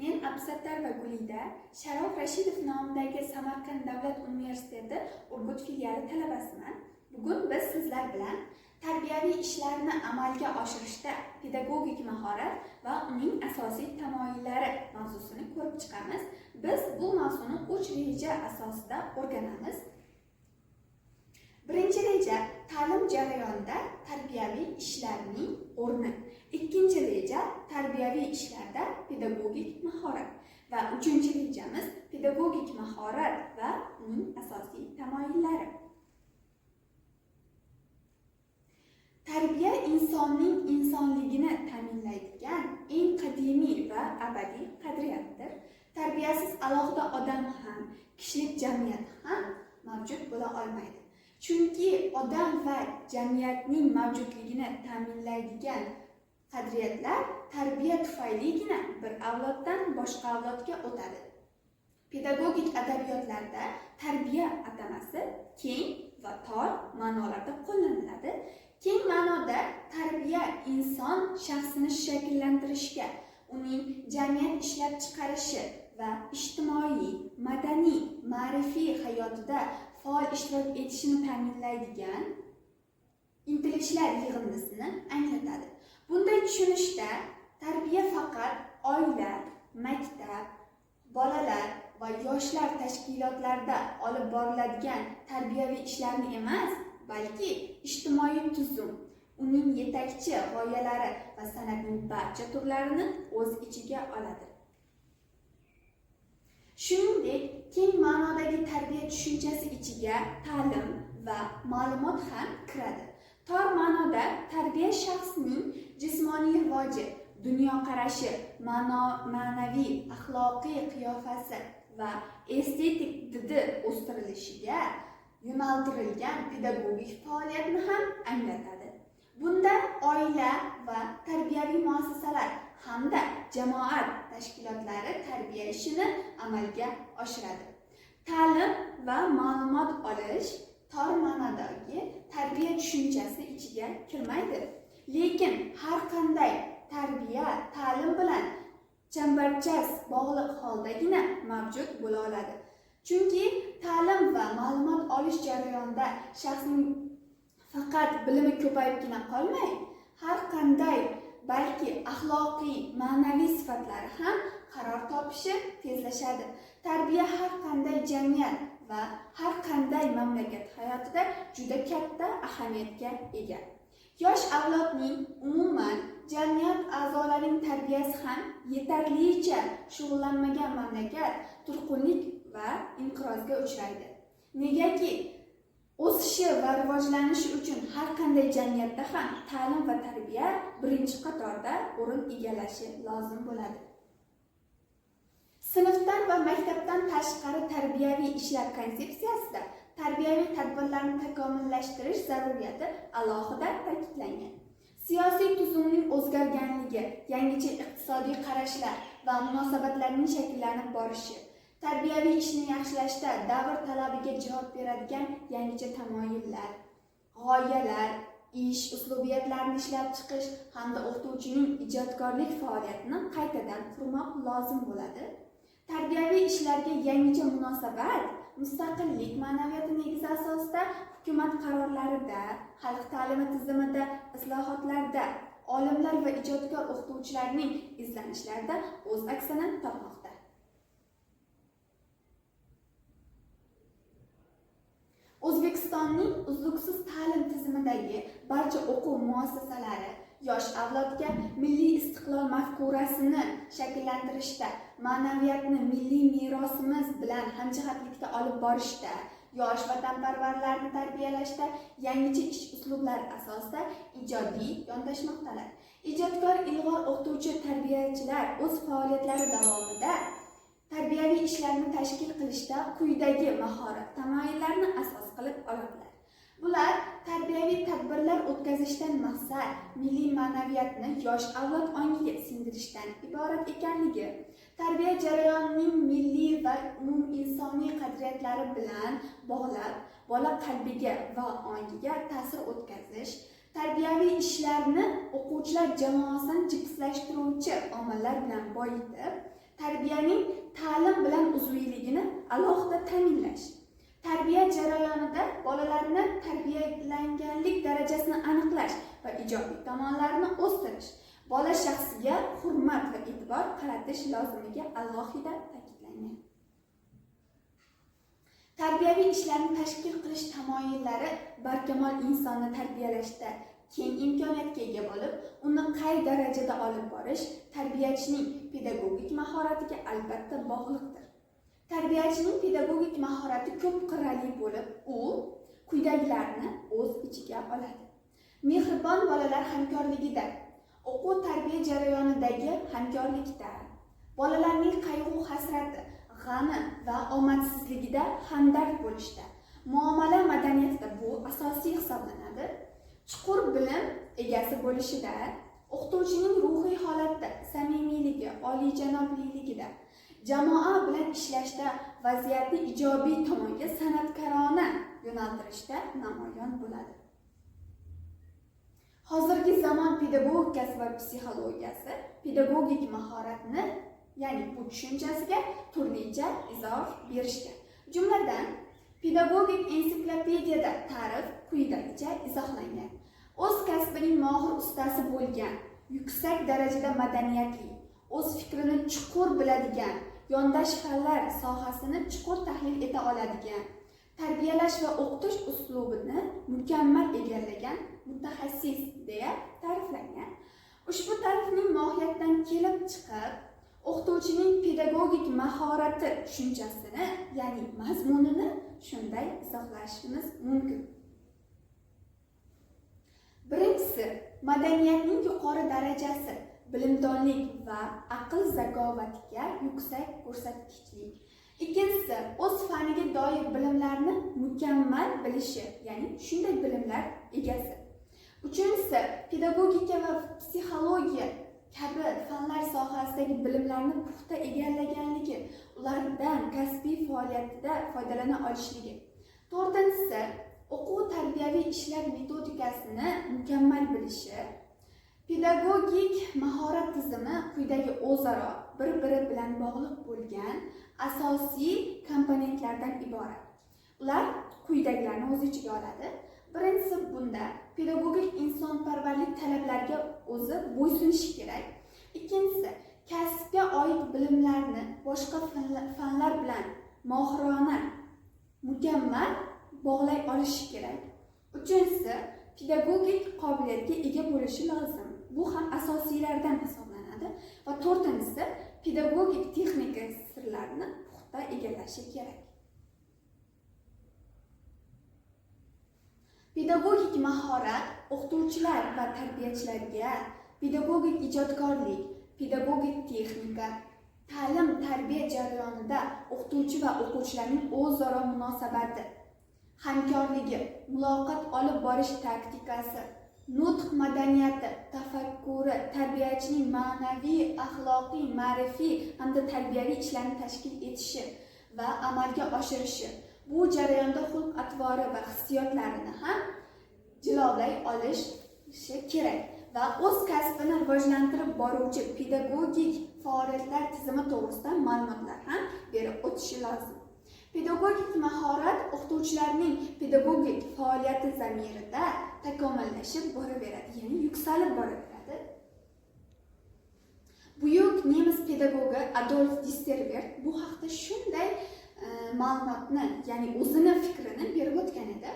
Men Abdusattarova Gulida, Sharof Rashidov nomidagi Samarqand davlat universiteti Urgut filiali talabasiman. Bugun biz sizlar bilan tarbiyaviy ishlarni amalga oshirishda pedagogik mahorat va uning asosiy tamoyillari mavzusini ko'rib chiqamiz. Biz bu mavzuni 3 reja asosida o'rganamiz. Birinchi reja ta'lim jarayonida tarbiyaviy ishlarning o'rni. Ikkinchi reja tarbiyaviy ishlarda pedagogik mahorat va uchinchi rejamiz pedagogik mahorat va uning asosiy tamoyillari. Tarbiya insonning insonligini ta'minlaydigan eng qadimiy va abadiy qadriyatdir. Tarbiyasiz alohida odam ham, kishilik jamiyat ham mavjud bo'la olmaydi. Chunki odam va jamiyatning mavjudligini ta'minlaydigan qadriyatlar tarbiya tufayligina bir avloddan boshqa avlodga o'tadi. Pedagogik adabiyotlarda tarbiya atamasi keng va tor ma'nolarda qo'llaniladi. Keng ma'noda tarbiya inson shaxsini shakllantirishga, uning jamiyat ishlab chiqarishi va ijtimoiy, madaniy, ma'rifiy hayotida faol ishtirok etishini ta'minlaydigan intilishlar yig'indisini anglatadi. Bunday tushunishda tarbiya faqat oila, maktab, bolalar va yoshlar tashkilotlarida olib boriladigan tarbiyaviy ishlarni emas, balki ijtimoiy tuzum, uning yetakchi g'oyalari va san'atning barcha turlarini o'z ichiga oladi. Shuningdek, keng ma'nodagi tarbiya tushunchasi ichiga ta'lim va ma'lumot ham kiradi. Tor ma'noda tarbiya shaxsning jismoniy rivoji, dunyoqarashi, ma'naviy, axloqiy qiyofasi va estetik didi o'stirilishiga yo'naltirilgan pedagogik faoliyatni ham anglatadi. Bunda oila va tarbiyaviy muassasalar hamda jamoat tashkilotlari tarbiya ishini amalga oshiradi. Ta'lim va ma'lumot olish tor ma'nodagi tarbiya tushunchasi ichiga kirmaydi. Lekin har qanday tarbiya ta'lim bilan chambarchas bog'liq holdagina mavjud bo'la oladi. Chunki ta'lim va ma'lumot olish jarayonida shaxsning faqat bilimi ko'payibgina qolmay, har qanday balki axloqiy, ma'naviy sifatlari ham qaror topishi tezlashadi. Tarbiya har qanday jamiyat va har qanday mamlakat hayotida juda katta ahamiyatga ega. Yosh avlodning, umuman jamiyat a'zolarining tarbiyasi ham yetarlicha shug'ullanmagan mamlakat turqunlik va inqirozga uchraydi. Negaki o'sishi va rivojlanishi uchun har qanday jamiyatda ham ta'lim va tarbiya birinchi qatorda o'rin egallashi lozim bo'ladi. Sinfdan va maktabdan tashqari tarbiyaviy ishlar konsepsiyasida tarbiyaviy tadbirlarni takomillashtirish zaruriyati alohida ta'kidlangan. Siyosiy tuzumning o'zgarganligi, yangicha iqtisodiy qarashlar va munosabatlarning shakllanib borishi, tarbiyaviy ishni yaxshilashda davr talabiga javob beradigan yangicha tamoyillar, g'oyalar, ish uslubiyatlarini ishlab chiqish hamda o'qituvchining ijodkorlik faoliyatini qaytadan qurmoq lozim bo'ladi. Tarbiyaviy ishlarga yangicha munosabat mustaqillik ma'naviyati negizi asosida hukumat qarorlarida, xalq ta'limi tizimida, islohotlarda, olimlar va ijodkor o'qituvchilarning izlanishlarida o'z aksini topmoqda. O'zbekistonning uzluksiz ta'lim tizimidagi barcha o'quv muassasalari yosh avlodga milliy istiqlol mafkurasini shakllantirishda, ma'naviyatni milliy merosimiz bilan hamjihatlikda olib borishda, yosh vatanparvarlarni tarbiyalashda yangicha ish uslublari asosida ijodiy yondashmoqdalar. Ijodkor ilg'or o'qituvchi tarbiyachilar o'z faoliyatlari davomida tarbiyaviy ishlarni tashkil qilishda quyidagi mahorat tamoyillarini asos qilib oladilar. Bular tarbiyaviy tadbirlar o'tkazishdan maqsad milliy ma'naviyatni yosh avlod ongiga singdirishdan iborat ekanligi, tarbiya jarayonining milliy va umuminsoniy qadriyatlari bilan bog'lab, bola qalbiga va ongiga ta'sir o'tkazish, tarbiyaviy ishlarni o'quvchilar jamoasini jipslashtiruvchi omillar bilan boyitib, Tarbiyaning ta'lim bilan uzviyligini alohida ta'minlash, tarbiya jarayonida bolalarni tarbiyalanganlik darajasini aniqlash va ijobiy tomonlarini o'stirish, bola shaxsiga hurmat va e'tibor qaratish lozimligi alohida ta'kidlangan. Tarbiyaviy ishlarni tashkil qilish tamoyillari barkamol insonni tarbiyalashda keng imkoniyatga ega bo'lib, uni qay darajada olib borish tarbiyachining pedagogik mahoratiga albatta bog'liqdir. Tarbiyachining pedagogik mahorati ko'p qirrali bo'lib, u quyidagilarni o'z ichiga oladi. Mehribon bolalar hamkorligida, o'quv-tarbiya jarayonidagi hamkorlikda, bolalarning qayg'u-hasrati, g'ami va omadsizligida hamdard bo'lishda, muomala madaniyatida bu asosiy hisoblanadi. Chuqur bilim egasi bo'lishida, o'qituvchining ruhiy holatda samimiyligi, oliyjanobligida, jamoa bilan ishlashda vaziyatni ijobiy tomonga san'atkorona yo'naltirishda namoyon bo'ladi. Hozirgi zamon pedagogikasi va psixologiyasi pedagogik mahoratni, ya'ni bu tushunchasiga turlicha izoh berishgan. Jumladan, pedagogik ensiklopediyada ta'rif quyidagicha izohlangan. O'z kasbining mohir ustasi bo'lgan, yuksak darajada madaniyatli, o'z fikrini chuqur biladigan, yondash fanlar sohasini chuqur tahlil eta oladigan, tarbiyalash va o'qitish uslubini mukammal egallagan mutaxassis deya ta'riflangan. Ushbu ta'rifning mohiyatidan kelib chiqib, o'qituvchining pedagogik mahorati tushunchasini, ya'ni mazmunini shunday izohlashimiz mumkin. Birinchisi, madaniyatning yuqori darajasi, bilimdonlik va aql zakovatiga yuksak ko'rsatkichlik. Ikkinchisi, o'z faniga doir bilimlarni mukammal bilishi, ya'ni shunday bilimlar egasi. Uchinchisi, pedagogika va psixologiya kabi fanlar sohasidagi bilimlarni puxta egallaganligi, ulardan kasbiy faoliyatida foydalana olishligi. To'rtinchisi, o'quv-tarbiyaviy ishlar metodikasini mukammal bilishi. Pedagogik mahorat tizimi quyidagi o'zaro bir-biri bilan bog'liq bo'lgan asosiy komponentlardan iborat. Ular quyidagilarni o'z ichiga oladi. Birinchisi, bunda pedagogik insonparvarlik talablariga o'zi bo'ysunishi kerak. Ikkinchisi, kasbga oid bilimlarni boshqa fanlar bilan mohirona, mukammal bog'lay olishi kerak. Uchinchisi, pedagogik qobiliyatga ega bo'lishi lozim. Bu ham asosiylardan hisoblanadi. Va to'rtinchisi, pedagogik texnika sirlarini puxta egallashi kerak. Pedagogik mahorat o'qituvchilar va tarbiyachilarga pedagogik ijodkorlik, pedagogik texnika, ta'lim-tarbiya jarayonida o'qituvchi va o'quvchilarning o'zaro munosabati, hamkorligi, muloqot olib borish taktikasi, nutq madaniyati, tafakkuri, tarbiyachining ma'naviy, axloqiy, ma'rifiy hamda tarbiyaviy ishlarni tashkil etishi va amalga oshirishi, bu jarayonda xulq-atvori va hissiyotlarini ham jilovlay olishi kerak va o'z kasbini rivojlantirib boruvchi pedagogik faoliyatlar tizimi to'g'risida ma'lumotlar ham berib o'tishi lozim. Pedagogik mahorat o'qituvchilarning pedagogik faoliyati zamirida takomillashib boraveradi, ya'ni yuksalib boraveradi. Buyuk nemis pedagogi Adolf Disterberg bu haqda shunday ma'lumotni, ya'ni o'zini fikrini berib o'tgan edi.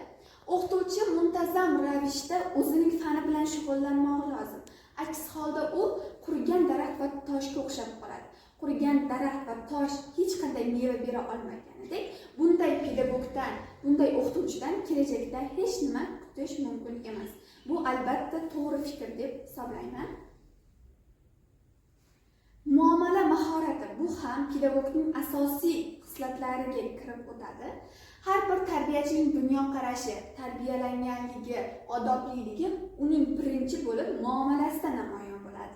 O'qituvchi muntazam ravishda o'zining fani bilan shug'ullanmog'i lozim. Aks holda u qurigan daraxt va toshga o'xshab qoladi. Qurigan daraxt va tosh hech qanday meva bera olmaganidek, bunday pedagogdan, bunday o'qituvchidan kelajakda hech nima kutish mumkin emas. Bu albatta to'g'ri fikr deb hisoblayman. Muomala mahorati bu ham pedagogning asosiy xislatlariga kirib o'tadi. Har bir tarbiyachining dunyoqarashi, tarbiyalanganligi, odobliligi uning birinchi bo'lib muomalasida namoyon bo'ladi.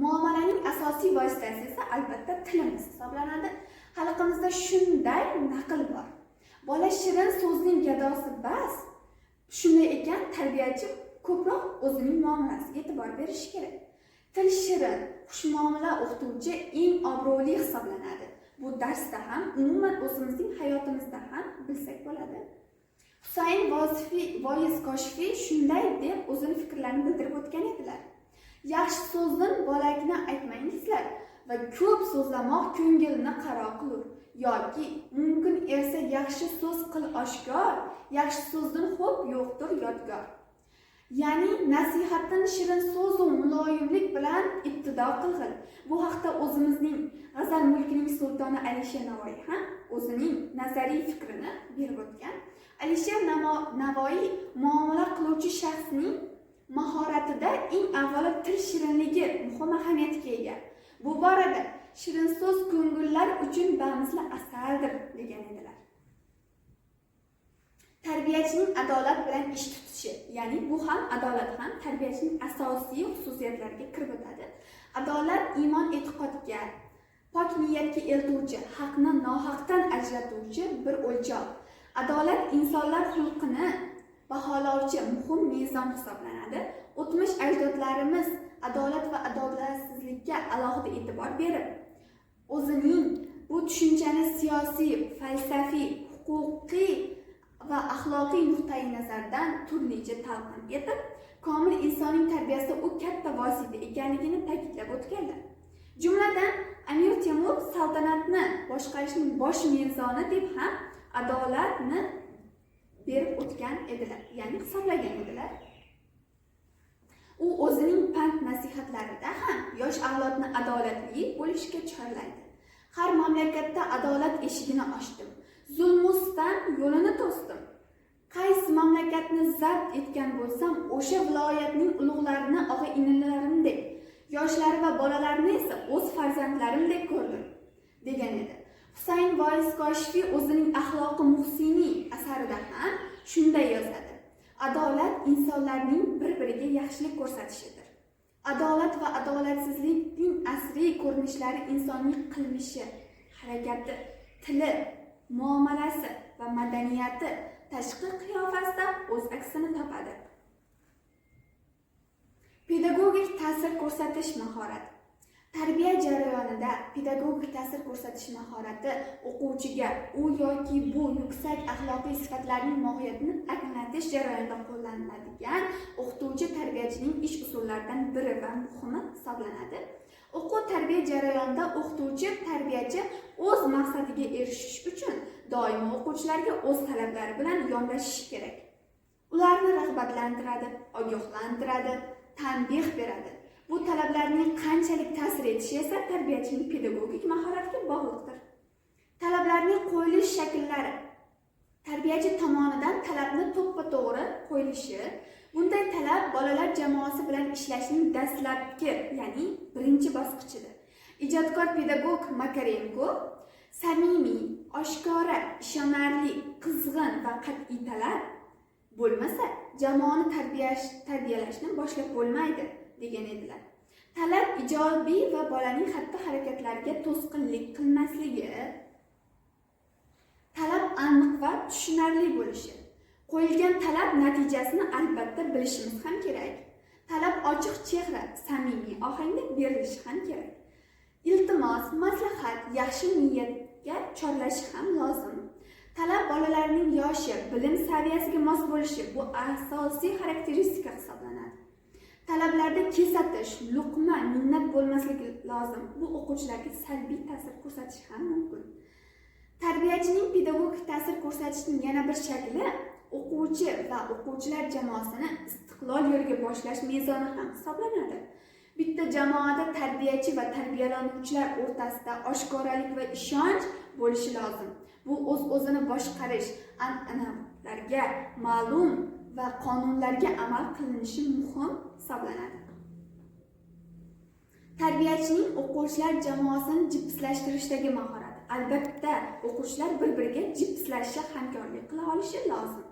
Muomalaning asosiy vositasi esa albatta tilimiz hisoblanadi. Xalqimizda shunday naql bor: bola shirin so'zning gadosi bas. Shunday ekan, tarbiyachi ko'proq o'zining muomalasiga e'tibor berishi kerak. Til shirin, xushmuomala o'qituvchi eng obro'li hisoblanadi. Bu darsda ham, umuman o'zimizning hayotimizda ham bilsak bo'ladi. Husayn Voiz Koshifiy shunday deb o'zini fikrlarini bildirib o'tgan edilar. Yaxshi so'zdan bolakni aytmangizlar va ko'p so'zlamoq ko'ngilni qaro qilur. Yoki mumkin ersa yaxshi so'z qil oshkor, yaxshi so'zdan xo'p yo'qdir yodgor. Ya'ni nasihatdan shirin so'z va muloyimlik bilan ibtido qilg'il. Bu haqda o'zimizning g'azal mulkining sultoni Alisher Navoiy ham o'zining nazariy fikrini berib o'tgan. Alisher Navoiy muomala qiluvchi shaxsning mahoratida eng avvalo til shirinligi muhim ahamiyatga ega. Bu borada shirin so'z ko'ngillar uchun bamisli asaldir degan edilar. Tarbiyachining adolat bilan ish tutishi, ya'ni bu ham adolat ham tarbiyachining asosiy xususiyatlariga kirib o'tadi. Adolat iymon e'tiqodga, pok niyatga eltuvchi, haqni nohaqdan ajratuvchi bir o'lchov. Adolat insonlar xulqini baholovchi muhim mezon hisoblanadi. O'tmish ajdodlarimiz adolat va adolatsizlikka alohida e'tibor berib, o'zining bu tushunchani siyosiy, falsafiy, huquqiy va axloqiy nuqtai nazardan turlicha talqin etib, komil insonning tarbiyasida u katta vosita ekanligini ta'kidlab o'tganlar. Jumladan, Amir Temur saltanatni boshqarishning bosh mezoni deb ham adolatni berib o'tgan edilar, ya'ni hisoblagan edilar. U o'zining pand nasihatlarida ham yosh avlodni adolatli bo'lishga chorlaydi. Har mamlakatda adolat eshigini ochdim, zulmu sitam yo'lini to'sdim. Qaysi mamlakatni zabt etgan bo'lsam, o'sha viloyatning ulug'larini og'a-inilarimdek, yoshlari va bolalarini esa o'z farzandlarimdek ko'rdim, degan edi. Husayn Voiz Koshifiy o'zining Axloqi Muhsiniy asarida ham shunday yozadi. Adolat insonlarning bir-biriga yaxshilik ko'rsatishidir. Adolat va adolatsizlikning asriy ko'rinishlari insonning qilmishi, harakati, tili, muomalasi va madaniyati tashqi qiyofasida o'z aksini topadi. Pedagogik ta'sir ko'rsatish mahorati. Tarbiya jarayonida pedagogik ta'sir ko'rsatish mahorati o'quvchiga u yoki bu yuksak axloqiy sifatlarning mohiyatini anglatish jarayonida qo'llaniladigan o'qituvchi tarbiyachining ish usullaridan biri va muhimi hisoblanadi. O'quv tarbiya jarayonida o'qituvchi tarbiyachi o'z maqsadiga erishish uchun doimo o'quvchilarga o'z talablari bilan yondashishi kerak. Ularni rag'batlantiradi, ogohlantiradi, tanbeh beradi. Bu talablarning qanchalik ta'sir etishi esa tarbiyachining pedagogik mahoratiga bog'liqdir. Talablarning qo'yilish shakllari. Tarbiyachi tomonidan talabni to'ppa-to'g'ri qo'yilishi. Bunday talab bolalar jamoasi bilan ishlashning dastlabki, ya'ni birinchi bosqichidir. Ijodkor pedagog Makarenko samimiy, oshkora, ishonarli, qizg'in va qat'iy talab bo'lmasa, jamoani tarbiyalashni boshlab bo'lmaydi, degan edilar. Talab ijobiy va bolaning xatti-harakatlariga to'sqinlik qilmasligi, talab aniq va tushunarli bo'lishi. Qo'yilgan talab natijasini albatta bilishimiz ham kerak. Talab ochiq chehra, samimiy ohangda berilishi ham kerak. Iltimos, maslahat, yaxshi niyatga chorlashi ham lozim. Talab bolalarning yoshi, bilim saviyasiga mos bo'lishi bu asosiy xarakteristika hisoblanadi. Talablarda kesatish, luqma, minnat bo'lmasligi lozim. Bu o'quvchilarga salbiy ta'sir ko'rsatishi ham mumkin. Tarbiyachining pedagogik ta'sir ko'rsatishning yana bir shakli o'quvchi va o'quvchilar jamoasini istiqlol yo'liga boshlash mezoni ham hisoblanadi. Bitta jamoada tarbiyachi va tarbiyalanuvchilar o'rtasida oshkoralik va ishonch bo'lishi lozim. Bu o'z-o'zini boshqarish, an'analarga, ma'lum va qonunlarga amal qilinishi muhim hisoblanadi. Tarbiyachining o'quvchilar jamoasini jipslashtirishdagi mahorati. Albatta, o'quvchilar bir-biriga jipslashishi, hamkorlik qila olishi lozim.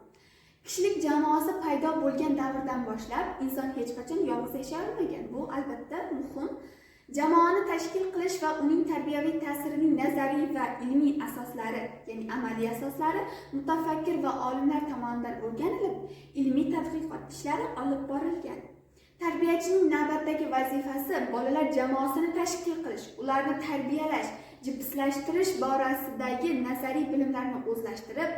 Kishilik jamoasi paydo bo'lgan davrdan boshlab inson hech qachon yolg'iz yashay olmagan. Bu albatta muhim. Jamoani tashkil qilish va uning tarbiyaviy ta'sirining nazariy va ilmiy asoslari, ya'ni amaliy asoslari mutafakkir va olimlar tomonidan o'rganilib, ilmiy tadqiqot ishlari olib borilgan. Tarbiyachining navbatdagi vazifasi bolalar jamoasini tashkil qilish, ularni tarbiyalash, jipslashtirish borasidagi nazariy bilimlarni o'zlashtirib,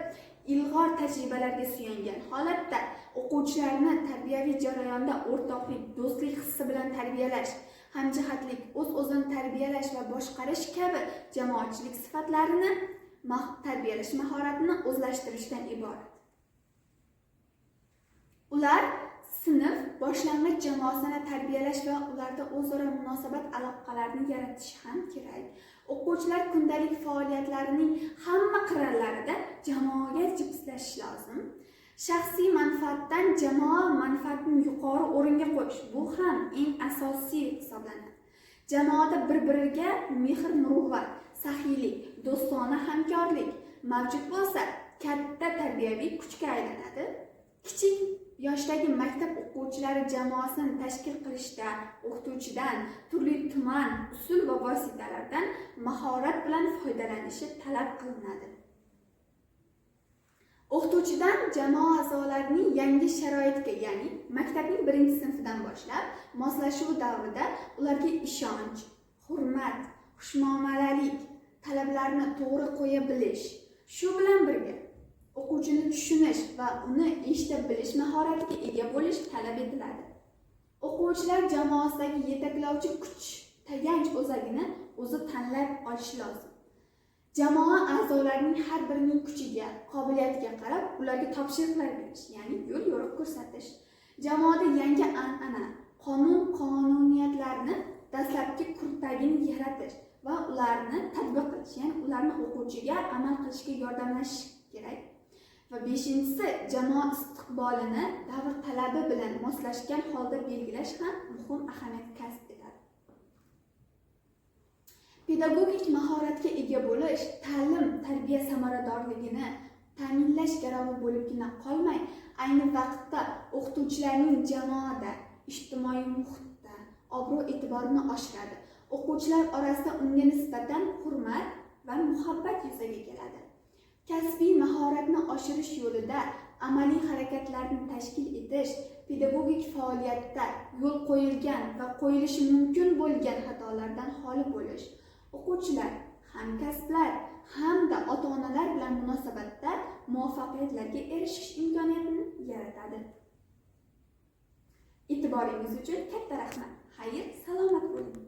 ilg'or tajribalarga suyangan holatda o'quvchilarni tarbiyaviy jarayonda o'rtoqlik, do'stlik hissi bilan tarbiyalash, hamjihatlik, o'z-o'zini tarbiyalash va boshqarish kabi jamoatchilik sifatlarini tarbiyalash mahoratini o'zlashtirishdan iborat. Ular sinf boshlang'ich jamoasini tarbiyalash va ularda o'zaro munosabat aloqalarini yaratish ham kerak. O'quvchilar kundalik faoliyatlarining hamma qirralarida jamoaga jipslashish lozim. Shaxsiy manfaatdan jamoa manfaatini yuqori o'ringa qo'yish, bu ham eng asosiy hisoblanadi. Jamoada bir-biriga mehr-muruvvat, saxiylik, do'stona hamkorlik mavjud bo'lsa, katta tarbiyaviy kuchga aylanadi. Kichik yoshdagi maktab o'quvchilari jamoasini tashkil qilishda o'qituvchidan turli tuman usul va vositalardan mahorat bilan foydalanishi talab qilinadi. O'qituvchidan jamoa a'zolarining yangi sharoitga, ya'ni maktabning birinchi sinfidan boshlab moslashuv davrida ularga ishonch, hurmat, xushmuomalalik talablarini to'g'ri qo'ya bilish, shu bilan birga o'quvchini tushunish va uni eshita bilish mahoratiga ega bo'lish talab etiladi. O'quvchilar jamoasidagi yetaklovchi kuch tayanch o'zagini o'zi tanlab olishi lozim. Jamoa a'zolarining har birining kuchiga, qobiliyatiga qarab ularga topshiriqlar berish, ya'ni yo'l-yo'riq ko'rsatish. Jamoada yangi an'ana, qonun-qonuniyatlarni dastlabki kurtagini yaratish va ularni tatbiq qilish, ya'ni ularni o'quvchiga amal qilishga yordamlashish kerak. Va beshinchisi, jamoa istiqbolini davr talabi bilan moslashgan holda belgilash ham muhim ahamiyat kasb etadi. Pedagogik mahoratga ega bo'lish ta'lim tarbiya samaradorligini ta'minlash garovi bo'libgina qolmay, ayni vaqtda o'qituvchilarning jamoada, ijtimoiy muhitda obro'-e'tiborini oshiradi. O'quvchilar orasida unga nisbatan hurmat va muhabbat yuzaga keladi. Kasbiy mahoratni oshirish yo'lida amaliy harakatlarni tashkil etish, pedagogik faoliyatda yo'l qo'yilgan va qo'yilishi mumkin bo'lgan xatolardan xoli bo'lish, o'quvchilar, hamkasblar hamda ota-onalar bilan munosabatda muvaffaqiyatlarga erishish imkoniyatini yaratadi. E'tiboringiz uchun katta rahmat. Xayr, salomat bo'ling.